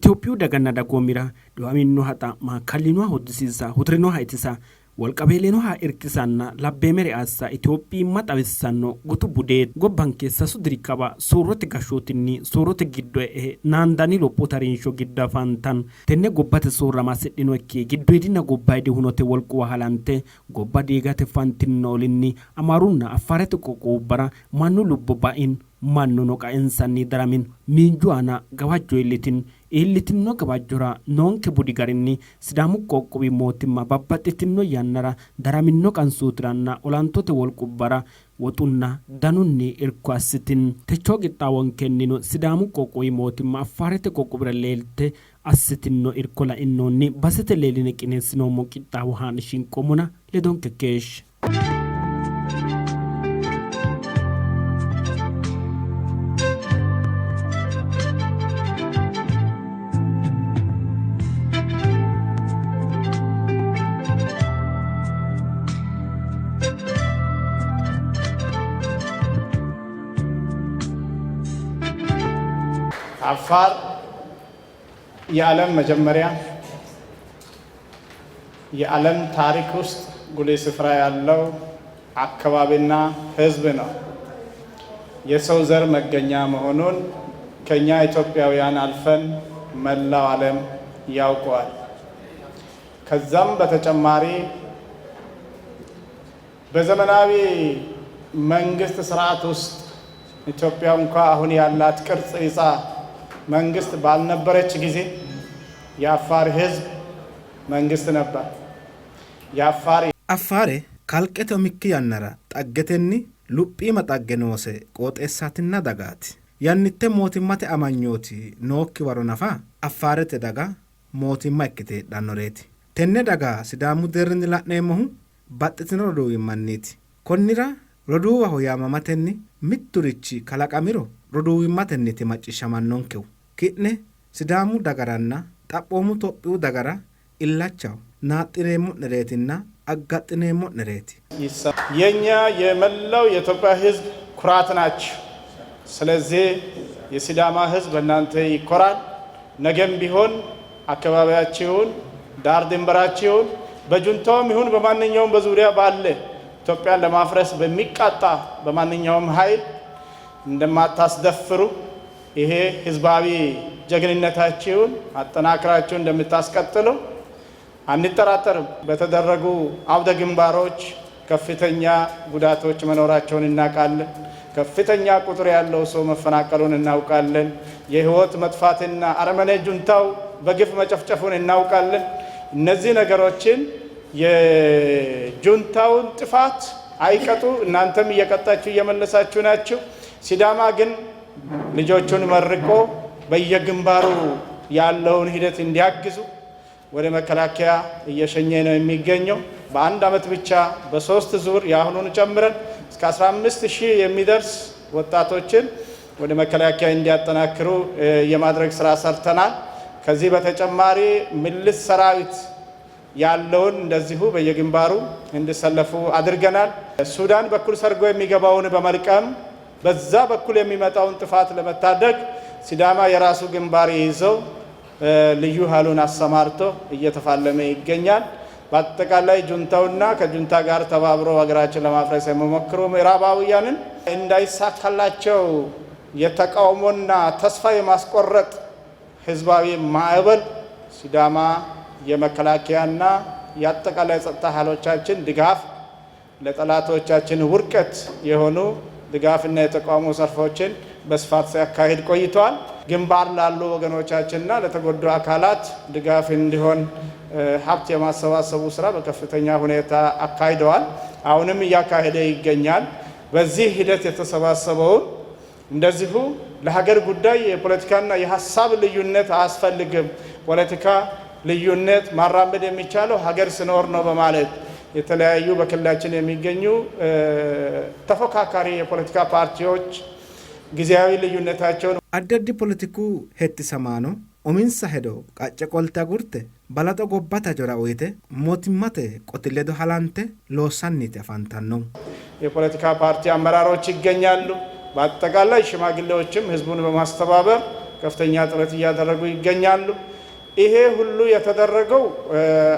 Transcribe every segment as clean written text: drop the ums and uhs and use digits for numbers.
Itophiyu daganna dagoomira dhiwaminoha xa'ma, kallinoha uddisiisa, hudirinoha itisa, wolqaweelinoha irkisanna labbeemere assa Itophiyimma xawissanno gutu budeeti. Gobbanke sasu diri kawa soorrote gashshootinni soorrote giddo e'e naandanni lophote harinsho giddo afantanno. Tenne gobbate soorrama hasidhinokki giddoydinna gobbaydi hunote wolquwa halante gobba diigate fantinno olinni Amaarunna Affaarete qoqqowubbara mannu lubbo ba'ino, mannuno qaensanni daramino, miinju aana gawajjo iillitino. Iillitinno gawajjora noonke budi garinni Sidaamu qoqqowi mootimma babbaxxitinno yannara daraminno qansootiranna olantote wolqubbara woxunna danunni irko assitinno. Techoo qixxaawonkennino Sidaamu qoqqowi mootimma Affaarete qoqqowira leelte assitinno irko lainnoonni basete leelline qineessinoommo qixxaawo haa'ne shinqoommona ledonke keeshshe. አፋር የዓለም መጀመሪያ የዓለም ታሪክ ውስጥ ጉልህ ስፍራ ያለው አካባቢና ሕዝብ ነው። የሰው ዘር መገኛ መሆኑን ከኛ ኢትዮጵያውያን አልፈን መላው ዓለም ያውቀዋል። ከዛም በተጨማሪ በዘመናዊ መንግስት ስርዓት ውስጥ ኢትዮጵያ እንኳ አሁን ያላት ቅርጽ ይዛ መንግስት ባልነበረች ጊዜ የአፋር ህዝብ መንግስት ነበር። የአፋር Affaare kalqete umikki yannara xaggetenni luphiima xagge noose qooxeessaatinna dagaati. Yannitte mootimmate amanyooti nookki waro nafa Affaarete daga mootimma ikkite heedhannoreeti. Tenne daga Sidaamu deerrinni la'neemmohu baxxitino roduuwimmanniiti. Konnira roduuwaho yaamamatenni mitturichi kalaqamiro roduuwimmatenniiti macciishshamannonkehu. Ki'ne Sidaamu dagaranna xaphoomu Tophiyu dagara illachaho, naaxxineemmo'nereetinna aggaxxineemmo'nereeti. የኛ የመላው የኢትዮጵያ ሕዝብ ኩራት ናችሁ። ስለዚህ የሲዳማ ሕዝብ በእናንተ ይኮራል። ነገም ቢሆን አካባቢያችሁን፣ ዳር ድንበራችሁን በጁንታውም ይሁን በማንኛውም በዙሪያ ባለ ኢትዮጵያን ለማፍረስ በሚቃጣ በማንኛውም ኃይል እንደማታስደፍሩ ይሄ ህዝባዊ ጀግንነታችሁን አጠናክራችሁ እንደምታስቀጥሉ አንጠራጠርም። በተደረጉ አውደ ግንባሮች ከፍተኛ ጉዳቶች መኖራቸውን እናውቃለን። ከፍተኛ ቁጥር ያለው ሰው መፈናቀሉን እናውቃለን። የህይወት መጥፋትና አረመኔ ጁንታው በግፍ መጨፍጨፉን እናውቃለን። እነዚህ ነገሮችን የጁንታውን ጥፋት አይቀጡ፣ እናንተም እየቀጣችሁ እየመለሳችሁ ናችሁ። ሲዳማ ግን ልጆቹን መርቆ በየግንባሩ ያለውን ሂደት እንዲያግዙ ወደ መከላከያ እየሸኘ ነው የሚገኘው። በአንድ ዓመት ብቻ በሶስት ዙር የአሁኑን ጨምረን እስከ 15 ሺህ የሚደርስ ወጣቶችን ወደ መከላከያ እንዲያጠናክሩ የማድረግ ስራ ሰርተናል። ከዚህ በተጨማሪ ምልስ ሰራዊት ያለውን እንደዚሁ በየግንባሩ እንዲሰለፉ አድርገናል። ሱዳን በኩል ሰርጎ የሚገባውን በመልቀም በዛ በኩል የሚመጣውን ጥፋት ለመታደግ ሲዳማ የራሱ ግንባር ይዘው ልዩ ኃይሉን አሰማርቶ እየተፋለመ ይገኛል። በአጠቃላይ ጁንታውና ከጁንታ ጋር ተባብሮ ሀገራችን ለማፍረስ የሚሞክሩ ምዕራባውያንን እንዳይሳካላቸው የተቃውሞና ተስፋ የማስቆረጥ ህዝባዊ ማዕበል ሲዳማ የመከላከያና የአጠቃላይ ጸጥታ ኃይሎቻችን ድጋፍ ለጠላቶቻችን ውድቀት የሆኑ ድጋፍና የተቃውሞ ሰልፎችን በስፋት ሲያካሂድ ቆይተዋል። ግንባር ላሉ ወገኖቻችንና ለተጎዱ አካላት ድጋፍ እንዲሆን ሀብት የማሰባሰቡ ስራ በከፍተኛ ሁኔታ አካሂደዋል። አሁንም እያካሄደ ይገኛል። በዚህ ሂደት የተሰባሰበውን እንደዚሁ ለሀገር ጉዳይ የፖለቲካና የሀሳብ ልዩነት አያስፈልግም፣ ፖለቲካ ልዩነት ማራመድ የሚቻለው ሀገር ሲኖር ነው በማለት የተለያዩ በክልላችን የሚገኙ ተፎካካሪ የፖለቲካ ፓርቲዎች ጊዜያዊ ልዩነታቸውን Addi addi poletiku hettisamaano uminsa hedo qacce qolte agurte balaxo gobbate hajora uyite mootimmate qoti ledo halante loossanniiti afantannohu. የፖለቲካ ፓርቲ አመራሮች ይገኛሉ። በአጠቃላይ ሽማግሌዎችም ህዝቡን በማስተባበር ከፍተኛ ጥረት እያደረጉ ይገኛሉ። ይሄ ሁሉ የተደረገው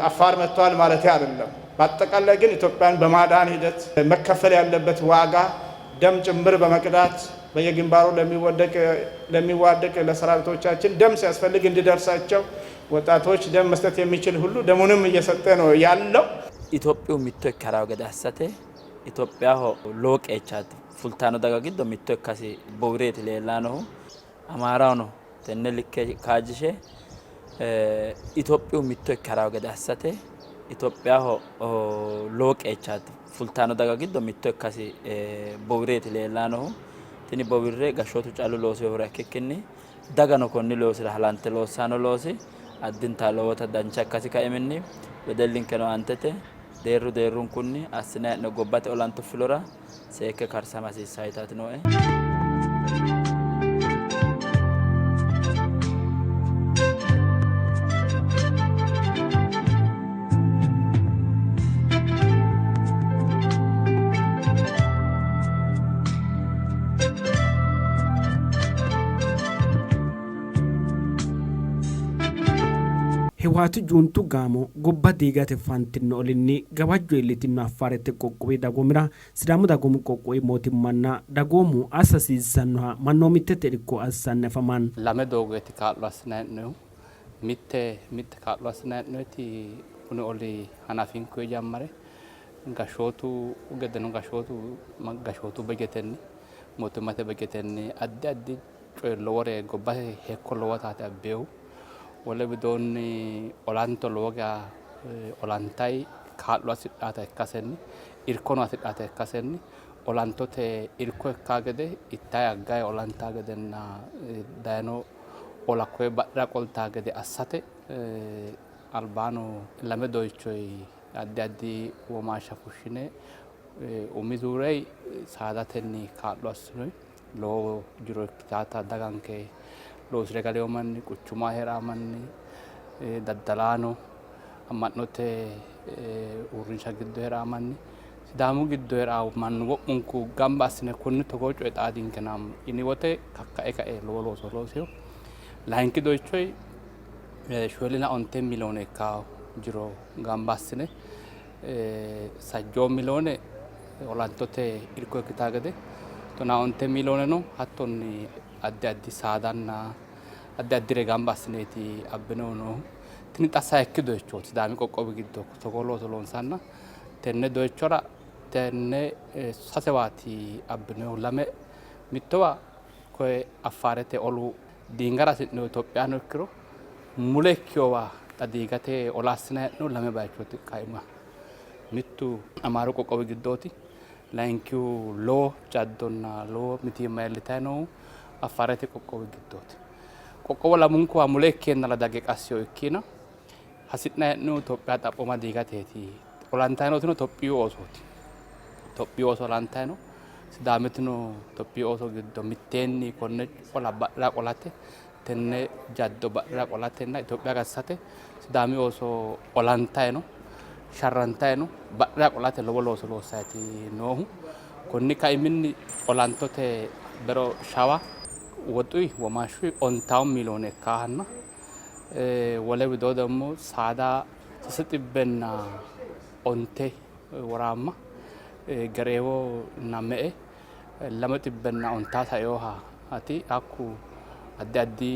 አፋር መጥቷል ማለት አይደለም። በአጠቃላይ ግን ኢትዮጵያን በማዳን ሂደት መከፈል ያለበት ዋጋ ደም ጭምር በመቅዳት በየግንባሩ ለሚዋደቅ ለሰራዊቶቻችን ደም ሲያስፈልግ እንዲደርሳቸው ወጣቶች ደም መስጠት የሚችል ሁሉ ደሙንም እየሰጠ ነው ያለው። Itophiyu mitto ikkara gede assate Itophiyaho lowo qeechaati fultanno daga giddo mitto ikkasi bowireti leellannohu. Amaarahono tenne likke kaajjishe Itophiyu mitto ikkara gede assate Itophiyaho lowo qeechaati fultanno daga giddo mitto ikkasi bowireti leellannohu. Tini bowirre gashshootu callu loosinohura ikkikkinni dagano konni loosira halante loossanno loosi addinta lowota dancha ikkasi kaiminni wedellinkeno aantete deerru deerrunkunni assinanni hee'noonni gobbate olanto filora seekke karsama hasiissanno yitaati nooe. Hiwaati juuntu gaamo gobba diigate fantino olinni gawajjo iillitino Affaarete qoqqowi dagoomira Sidaamu dagoomu qoqqowi mootimmanna dagoomu assa hasiissannoha mannoomittete irko assanni afamanno. Lame doogooti kaa'lo assinanni hee'noonnihu. Mitte mitte kaa'lo assinanni hee'noonniti kuni oli hanafinkunni jammare gashshootu gedeno gashshootu gashshootu bejetenni mootimmate bejetenni addi addi coye lowore gobbate hekko lowotaati abbinohu. Wole widoonni olanto lowo geya olantayi kaa'lo hasidhaata ikkasenni irkono hasidhaata ikkasenni olantote irko ikkaa gede ittayi aggayi olantaa gedenna dayino ola koye badhera qoltaa gede assate albaano lame doyichoyi addi addi womaashsha fushshine umi zuurey saadatenni kaa'lo assinoyi lowo jiro ikkitaata daganke loosire galeyo manni, quchumaho hee'raa manni, daddalaano, amma'note uurrinsha giddo hee'raa manni, Sidaamu giddo hee'raa manni wo'munku gamba assine kunni togoo coye xaadinkena yini wote kakkae kae lowo looso loosino. Layinki doyichoyi shoolina onte miliyoone ikkawo jiro gamba assine sajjoo miliyoone olantote irko ikkitaa gede 15 miliyooneno hattonni addi addi saadanna addi addire gamba assineeti abbinohu noohu. Tini xa sayikki doyichooti Sidaami qoqqowi giddo togoo looso loonsanna tenne doyichora tenne sasewaati abbinohu lame mittowa koye Affaarete olu diingara hasi'nohu Itophiyano ikkiro mule ikkinowa xa diigate ola assinanni hee'noonni lame bayichooti kaima. Mittu Amaaru qoqqowi giddooti. Layinkihu lowo jaddonna lowo mitiimma iillitanni noohu Affaarete qoqqowi giddooti. Qoqqowo lamunkuwa mule ikkeennalla dagge qassino ikkiina hasi'nanni hee'noonnihu Itophiya xaphooma diigateeti. Olantanni nootino Itophiyu oosooti. Itophiyu ooso olantanni no. Sidaamitino Itophiyu ooso giddo mitteenni konne ola badhera qolate tenne jaddo badhera qolatenna Itophiya gatisate Sidaami ooso olantayi no, sharrantayi no, badhera qolate lowo looso loossayti noohu. Konni kaiminni olantote bero shawa woxuyi womaashshuyi ontawu miliyoone ikkaahanna wole widoo ደግሞ saada sase xibbenna onte woraamma gereewonna me''e lame xibbenna ontaa sainoha ati hakku addi addi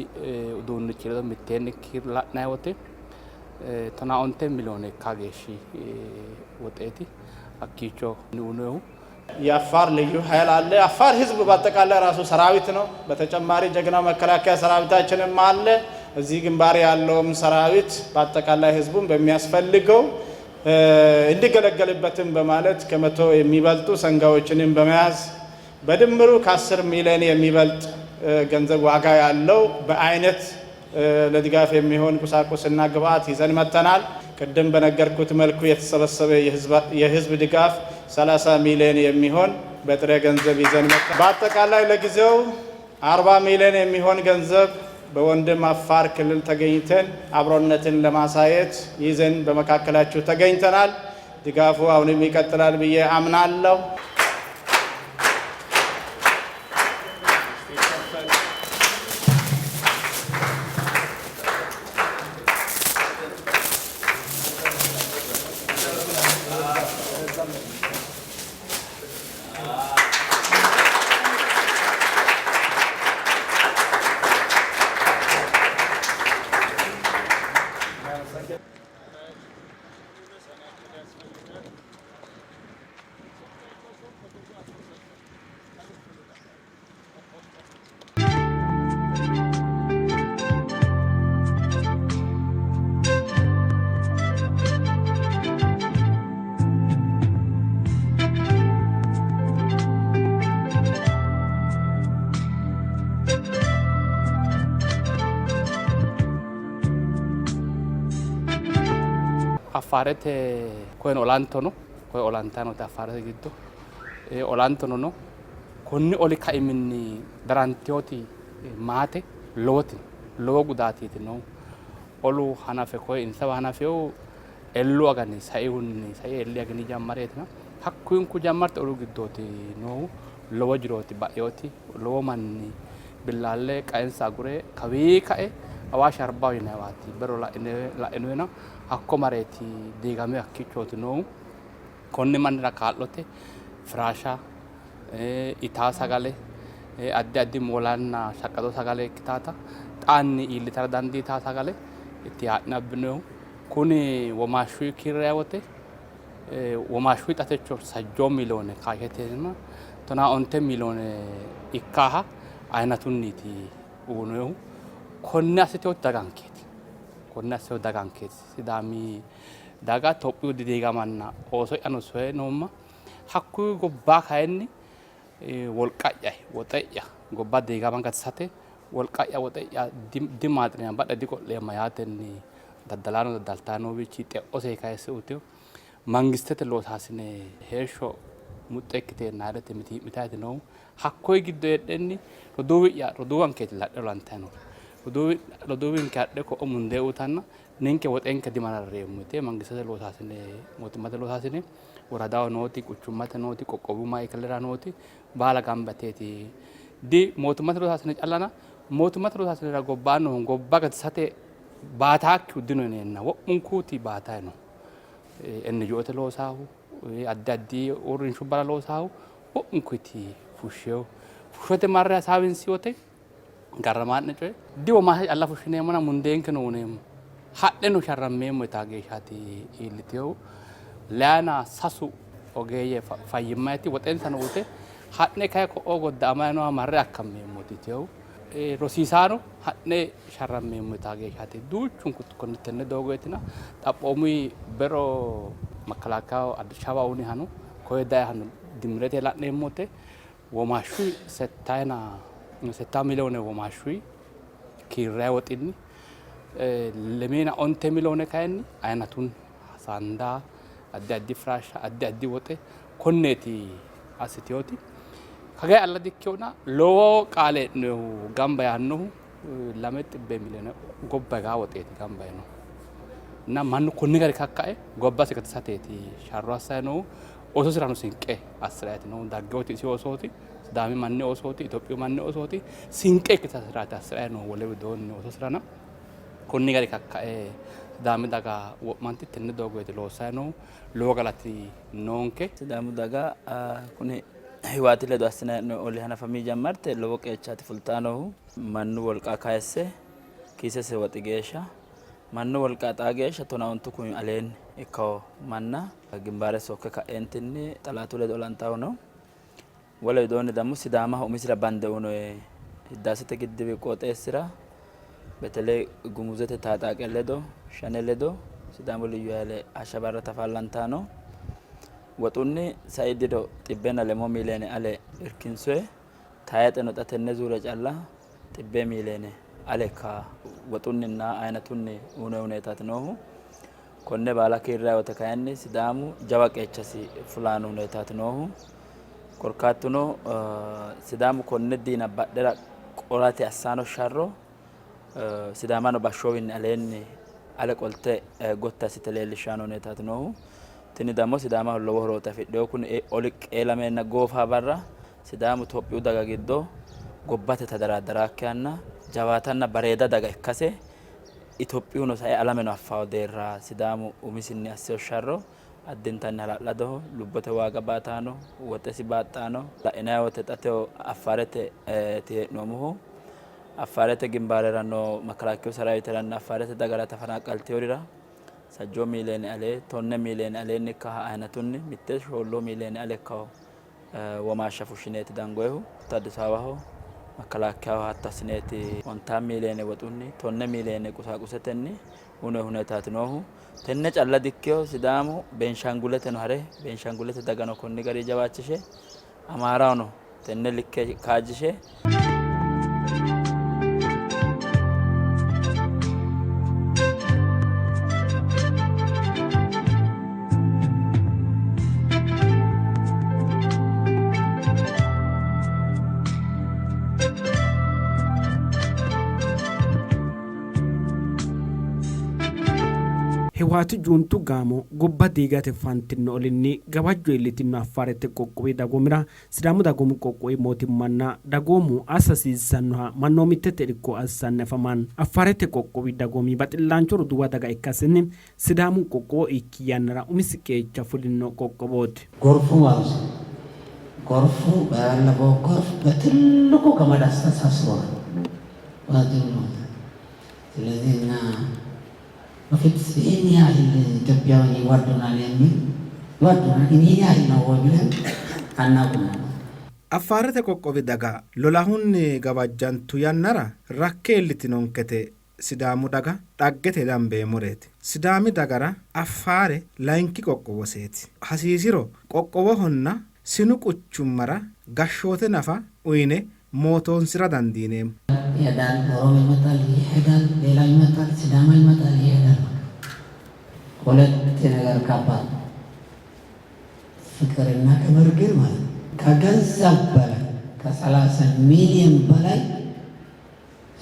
uduunnichi ledo mitteenni la'nanni wote 15 miliyoone ikka geeshshi woxeeti hakkiicho uyinoyihu. የአፋር ልዩ ኃይል አለ። የአፋር ሕዝብ በአጠቃላይ ራሱ ሰራዊት ነው። በተጨማሪ ጀግናው መከላከያ ሰራዊታችንም አለ። እዚህ ግንባር ያለውም ሰራዊት በአጠቃላይ ሕዝቡን በሚያስፈልገው እንዲገለገልበትም በማለት ከ100 የሚበልጡ ሰንጋዎችንም በመያዝ በድምሩ ከ10 ሚሊዮን የሚበልጥ ገንዘብ ዋጋ ያለው በአይነት ለድጋፍ የሚሆን ቁሳቁስና ግብአት ይዘን መጥተናል። ቅድም በነገርኩት መልኩ የተሰበሰበ የህዝብ ድጋፍ 30 ሚሊዮን የሚሆን በጥሬ ገንዘብ ይዘን መጥተናል። በአጠቃላይ ለጊዜው 40 ሚሊዮን የሚሆን ገንዘብ በወንድም አፋር ክልል ተገኝተን አብሮነትን ለማሳየት ይዘን በመካከላችሁ ተገኝተናል። ድጋፉ አሁንም ይቀጥላል ብዬ አምናለሁ። Affaarete koyeno olanto no, koye olantayi noote Affaarete giddo olantono no. Konni oli kaiminni darantinoti maate lowoti no, lowo gudaatiiti noohu. Olu hanafe koye insawa hanafinohu Ellu agani saihunni sai elli agani jammareetina hakkuyinku jammarte olu giddooti noohu lowo jirooti ba'eoti lowo manni billaalle qaensa agure kawii kae Awaashi Arbaho yinanniwaati bero la'inoyina hakko mareeti diigame hakkiichooti noohu. Konni mannira kaa'lote firaasha, itaa sagale, addi addi moolanna shaqqado sagale ikkitaata xaanni iillitara dandiitaa sagale itti haa'ne abbinoyihu. Kuni womaashshuyi kiirranni wote womaashshuyi xa techo sajjoo miliyoone kaashetenna tonaa onte miliyoone ikkaaha ayinatunniiti uyinoyihu. Konne assiteyooti dagankeeti. Konne assiteyo dagankeeti. Sidaami daga Tophiyu didiigamanna ooso'yano soye noomma. Hakkuyi gobba kayinni wolqa'ya woxe'ya gobba diigama gatisate wolqa'ya woxe'ya dimaaxineemma badhe diqo'leemma yaatenni daddalaano daddaltanni noowiichi xe'ose kayisse uyitino. Mangistete loosaasine heeshsho muxxe ikkiteenna heedhate mitii'mitanniiti noohu. Hakkoyi giddo heedhenni roduuwi'ya roduuwankeeti hadhe olantanni noori. Roduuwinke hadhe ko'o mundee uyitanna ninke woxenke dimararreemmo yite mangistete loosaasine mootimmate loosaasine woradaho nooti quchummate nooti qoqqowu maaikelera nooti baala gamba yiteeti di mootimmate loosaasine callana mootimmate loosaasinera gobbaanni noohu gobba gatisate baataakkihu dino yineenna wo'munkuuti baatayi no. NGOte loosaahu addi addi uurrinshubbara loosaahu wo'munkuti fushsheehu. Fushshote marre hasaawinsi wote garramaa'ne coye diwomaasha calla fushshineemmona mundeenkeno uneemmo. Hadheno sharrammeemmo yitaa geeshshaati iillitinohu. Leyana sasu ogeeyye fayyimmayiti woxensano uyite ha'ne kayi ko'o godda'amayi nooha marre akkammeemmooti yitinohu. Rosiisaano ha'ne sharrammeemmo yitaa geeshshaati. Duuchunku konne tenne doogoetina xaphoomuyi bero makkalaakayaho Addis Ababaho uyinihano koye dayihano dimirete la'neemmote womaashshuyi settayina settaa miliyoone womaashshuyi kiirrayi woxinni lemiina onte miliyoone kayinni ayinatunni saandaa addi addi firaashsha addi addi woxe konneeti assiteyooti. Kagay alla dikkeyona lowo qaale e'nohu gamba yaannohu 2 xibbe miliyoone gobba higaa woxeeti gamba yiinohu. Na mannu konni gari kakkae gobbasi gatisateeti sharro assayi noohu. Oososirano sinqe assiraati noohu. Daggeoti isi oosooti, Sidaami manni oosooti, Itophiyu manni oosooti. Sinqe ikkitasiraati assirayi noohu wole widoonni oososirana. Konni gari kakkae Sidaami daga wo'manti tenne doogoeti loossayi noohu. Lowo galati noonke. Sidaamu daga kuni Hiwaati ledo assinanni hee'noonni oli hanafami jammarte lowo qeechaati fultanni noohu. Mannu wolqa kayisse kiisese woxi geeshsha mannu wolqa xaa geeshsha tonaa ontu kumi aleenni ikkawo manna gimbaare sokke ka'eentinni xalaatu ledo olantawo no. Wole widoonni dammo Sidaamaho umisira bande uyinoyi Hiddaasete giddiwi qooxeessira beteley Gumuzete taaxaaqe ledo Shane ledo Sidaamu Liyyu Hayile hashsha barra tafaallantayi no. Woxunni sai diro xibbenna lemoo miiliyeene ale irkinsoyi. Tayxeno xa tenne zuure calla xibbee miiliyeene ale ikka woxunninna ayinatunni uyinoyi huneetaati noohu. Konne baala kiirrayi wote kayinni Sidaamu jawa qeechasi fulanno huneetaati noohu. Korkaatuno Sidaamu konne diina badhera qolate assano sharro Sidaamano bashshoowinni aleenni ale qolte gotti assite leellishshanno huneetaati noohu. Tini dammo Sidaamaho lowo horooti afidhinohu. Kuni oli qeelameenna goofa barra Sidaamu Tophiyu daga giddo gobbate tadaraadaraakkihanna jawaatanna bareeda daga ikkase Itophiyuno sae alameno affawo deerra Sidaamu umisinni assino sharro addintanni hala'ladoho. Lubbote waaga baataano, woxesi baaxxaano. La'inanni woyte xa tewo Affaarete ti hee'noommohu. Affaarete gimbaarera noo makalaakiyu saraawiteranna Affaarete dagara tafanaqqaltinorira sajjoo miiliyeene ale, tonne miiliyeene aleenni ikkaha ayinatunni mitte shoollo miiliyeene ale ikkaho womaashsha fushshineeti dangoyihu. Addis Ababaho makalaakiyaho hatto assineeti ontaa miiliyeene woxunni, tonne miiliyeene qusaaqusetenni uyinoyi huneetaati noohu. Tenne calla dikkino, Sidaamu Beenshaanguleteno hare Beenshaangulete dagano konni garinni jawaachishe, Amaarahono tenne likke kaajjishe, Hewaati Juuntu gaamo gobba diigate fantino olinni gawajjo iillitinno Affaarete qoqqowi dagoomira Sidaamu Dagoomu Qoqqowi mootimmanna dagoomu assa hasiissannoha mannoomittete irko assanni afamanno. Affaarete qoqqowi dagoomi baxillaancho roduuwa daga ikkasinni Sidaamu qoqqowo ikki yannara umisi qeecha fulinno qoqqowooti. ጎርፉ ማለት ነው። ጎርፉ ባለፈው ጎርፍ በትልቁ ገመድ አስተሳስሮናል። ስለዚህ እኛ በፊት ይህን ያህል ኢትዮጵያውያን ይወዱናል የሚል ይወዱናል፣ ግን ይህን ያህል ነው ወይ ብለን አናውቅም ነበር። Affaarete qoqqowi daga lolahunni gawajjantu yannara rakke iillitinonkete Sidaamu daga dhaggete dambeemmoreeti. Sidaami dagara Affaare layinki qoqqowoseeti. Hasiisiro qoqqowohonna sinu quchummara gashshoote nafa uyine mootoonsira dandiineemmo. ይሄዳል፣ ኦሮሞ ይመጣል፣ ይሄዳል፣ ሌላው ይመጣል፣ ሲዳማ ይመጣል፣ ይሄዳል። ሁለት ነገር ከባድ ነው። ፍቅርና ክብር ግን ማለት ነው ከገንዘብ በላይ ከ30 ሚሊዮን በላይ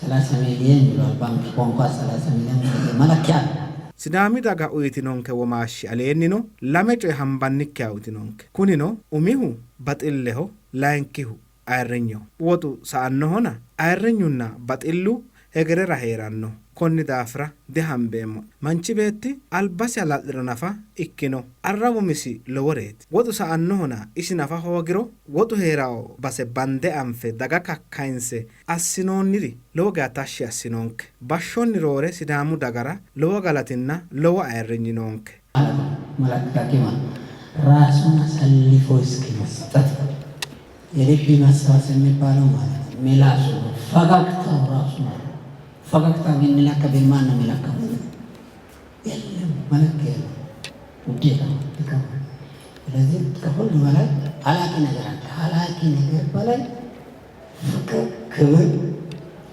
30 ሚሊዮን ይሏል ባንክ ቋንቋ 30 ሚሊዮን መለኪያ ነው። Sidaami daga uyitinonke womaashshi aleennino lame coye hambannikkiha uyitinonke. Kunino umihu baxilleho, layinkihu ayirrinyeho. Woxu sa''annohona ayirrinyunna baxillu hegerera hee'ranno. Konni daafira dihambeemmo. Manchi beetti albasi hala'liro nafa ikkino arrawu umisi loworeeti. Woxu sa''annohona isi nafa hoogiro woxu hee'rawo base bande anfe daga kakkayinse assinoonniri lowo geya tashshi assinonke. Bashshonni roore Sidaamu dagara lowo galatinna lowo ayirrinyi noonke. ማለት ነው። መለካቴ ማለት ራሱን አሳልፎ እስከ መስጠት የልብ ማስታወስ የሚባለው ማለት ነው። ምላሱ ነው፣ ፈገግታው ራሱ ማለት ነው። ፈገግታ የሚለካ በማን ነው የሚለካው? የለም መለኪያ የለም። ውዴታ ነው፣ ድካም ነው። ስለዚህ ከሁሉ በላይ አላቂ ነገር አለ። ከአላቂ ነገር በላይ ፍቅር፣ ክብር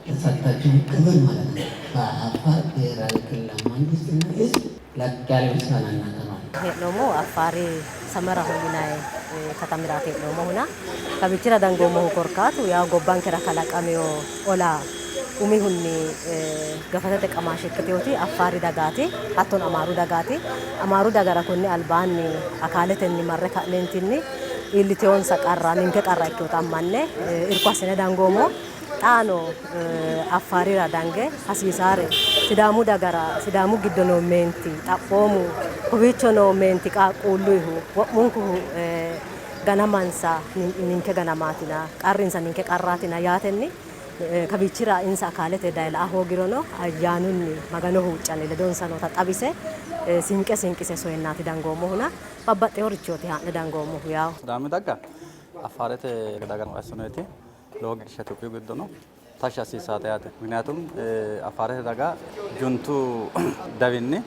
የተሰጣቸውን ክብር ማለት ነው። በአፋር ብሔራዊ ክልላዊ መንግስትና ሕዝብ ላቅ ያለ ምስጋና እናቀርባለን። Hee'noommohu Affaari Samaraho yinayi katamiraati hee'noommohuna kawiichira dangoommohu korkaatu yaw gobbankera kalaqameyo ola umihunni gafatete qamaashe ikkiteyooti Affaari dagaati hattono Amaaru dagaati. Amaaru dagara konni albaanni akaaletenni marre ka'neentinni iilliteyonsa qarra ninke qarra ikkeyota ammanne irko assine dangoommo. Xaano Affaarira dange hasiisaare Sidaamu dagara Sidaamu giddo noo meenti xaphoomu kowiicho noo meenti qaaqquulluyihu wo'munku ganamansa ninke ganamaatina qarrinsa ninke qarraatina yaatenni kawiichira insa akaalete daye la''a hoogirono ayyaanunni Magano huuccanni ledonsa noota xawise sinqe sinqise soyennaati dangoommohuna babbaxxeworichooti haa'ne dangoommohu yawo. Sidaami daga Affaarete daga assinoyti lowo geeshsha Itophiyu giddono tashshi assiisaate yaate. ምክንያቱም Affaarete daga juntu dawinni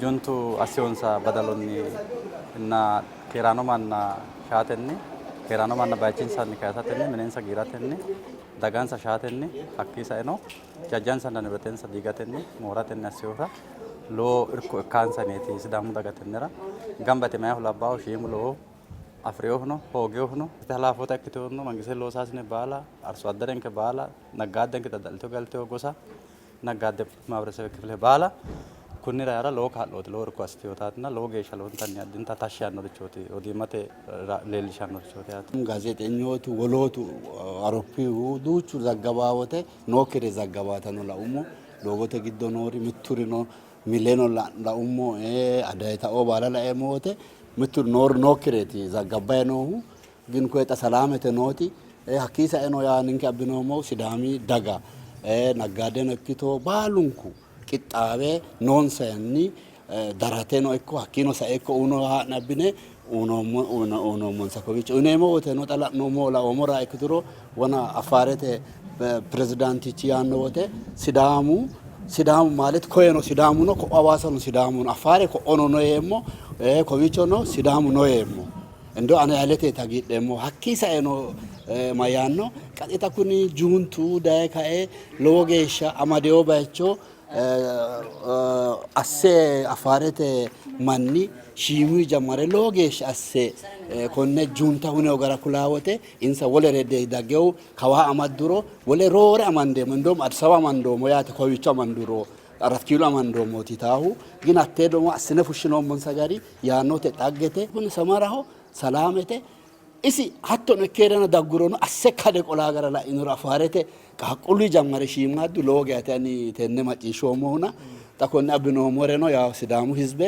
juntu assiyonsa badalonni እና keeraano manna shaatenni keeraano manna bayichinsanni kayisatenni minensa giiratenni dagansa shaatenni hakkii saeno jajjansanna nibretensa diigatenni mooratenni assiyota lowo irko ikkaansaneeti Sidaamu daga tennera gamba yite meyahu labbaahu shiimu lowohu afireyoohuno hoogeyohuno halaafoota ikkiteyono mangiste loosaasine baala arso adderenke baala naggaaddenke daddalteyo galteyo gosa naggaadde ማህበረሰብ ክፍል baala kunnira yara lowo kaa'looti lowo irko assiteyotaatina lowo geeshsha lowontanni addinta tashshi yaannorichooti odiimmate leellishannorichooti yaate. ጋዜጠኞቱ wolootu Awuroppiyu duuchu zaggabawote nookkire zaggabaatano laummo doogote giddo noori mitturino mileno laummo adayitao baala laeemmo wote mitturi noori nookkireeti zaggabbayi noohu ግን koye xa salaamete nooti hakkii saeno yaa ninke abbinoommohu Sidaami daga naggaadeno ikkito baalunku qixxaawe noonsayanni darateno ikko hakkiino sae ikko uno haa'ne abbine unoommonsa kowiicho uyineemmo woteno xa la'noommo laoomora ikkituro wona Affaarete pirezidaantichi yaanno wote Sidaamu Sidaamu ማለት koyeno Sidaamu no ko'o Hawaasano Sidaamu no Affaare ko'ono no yeemmo kowiichono Sidaamu no yeemmo እንደው ane alete hagiidheemmo hakkii saeno mayyaanno qaxita kuni juuntu daye kae lowo geeshsha amadewo bayicho asse Affaarete manni shiimuyi jammare lowo geeshsha asse konne junta hunewo gara kulaa wote insa wolere daggewu kawa amadduro wole roore amandeemmo indoom Addis Ababa amandoommo yaate kowiicho amanduro አራት ኪሎ amandoommooti yitaahu ግን hattee ደግሞ assine fushshinoommonsa gari yaannote dhaggete kuni Samaraho salaamete isi hattono ikkeerano daggurono asse kade qolaa gara la'inoro Afaarete qaaqqullu jammare shiimmaaddu lowo geeshsha ani tenne macciishshoommohuna xa konne abbinoommoreno yaw Sidaamu hizbe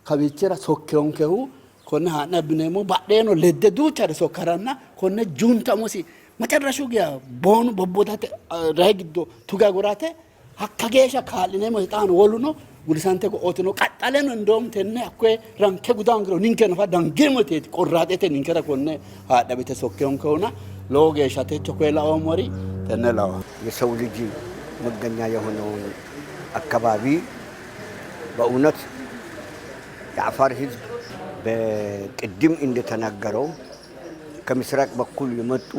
kawiichira sokkeyonkehu konne haa'ne abbineemmo badheeno ledde duuchare sokkaranna konne junta umosi macarrashu geya boonu bobbodate rahe giddo tuge agurate hakka geeshsha kaa'lineemmo xaano woluno gulisante go'ootino qaxxaleno እንደውም tenne hakkoye ranke gudaangiro ninkeno fa dangeemmo yiteeti qorraaxete ninkera konne haadhe abbite sokkeyonkehuna lowo geeshsha techo koye laoommori tenne lawa የሰው ልጅ መገኛ የሆነውን አካባቢ በእውነት የአፋር ሕዝብ በቅድም እንደተናገረው ከምስራቅ በኩል የመጡ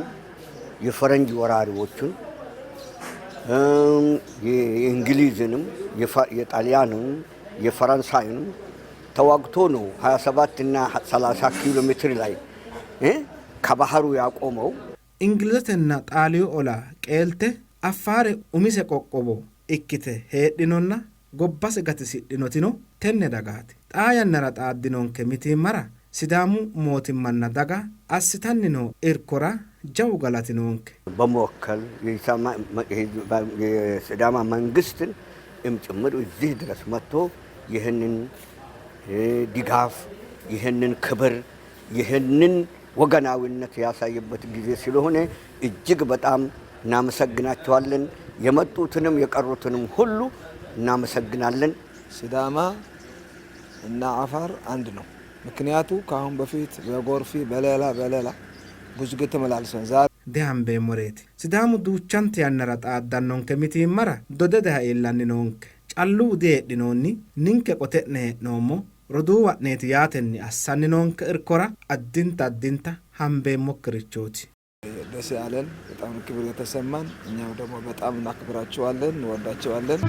የፈረንጅ ወራሪዎችን የእንግሊዝንም የጣሊያንም የፈረንሳይንም ተዋግቶ ነው 27 እና 30 ኪሎ ሜትር ላይ ከባህሩ ያቆመው። Ingilizetenna Xaaliyu ola qeelte Affaare umise qoqqowo ikkite heedhinonna gobbase gatisidhinotino tenne dagaati. Xaa yannara xaaddinonke mitiimmara Sidaamu mootimmanna daga assitanni noo irkora jawu galati noonke. በመወከል የሲዳማ መንግስትን ጭምር እዚህ ድረስ መጥቶ ይህንን ድጋፍ፣ ይህንን ክብር፣ ይህንን ወገናዊነት ያሳየበት ጊዜ ስለሆነ እጅግ በጣም እናመሰግናቸዋለን። የመጡትንም የቀሩትንም ሁሉ እናመሰግናለን። ሲዳማ እና አፋር አንድ ነው። ምክንያቱ ከአሁን በፊት በጎርፊ በሌላ በሌላ ብዙ ጊዜ ተመላልሰን ዛሬ Dihambeemmoreeti. Sidaamu duuchante yannara xaaddannonke mitiimmara dode daye iillanni noonke. Calluwu diheedhinoonni, ninke qote'ne hee'noommo, roduuwa'neeti yaatenni assanni noonke irkora addinta addinta hambeemmokkirichooti. ደስ ያለን በጣም ክብር የተሰማን፣ እኛም ደግሞ በጣም እናክብራቸዋለን፣ እንወዳቸዋለን።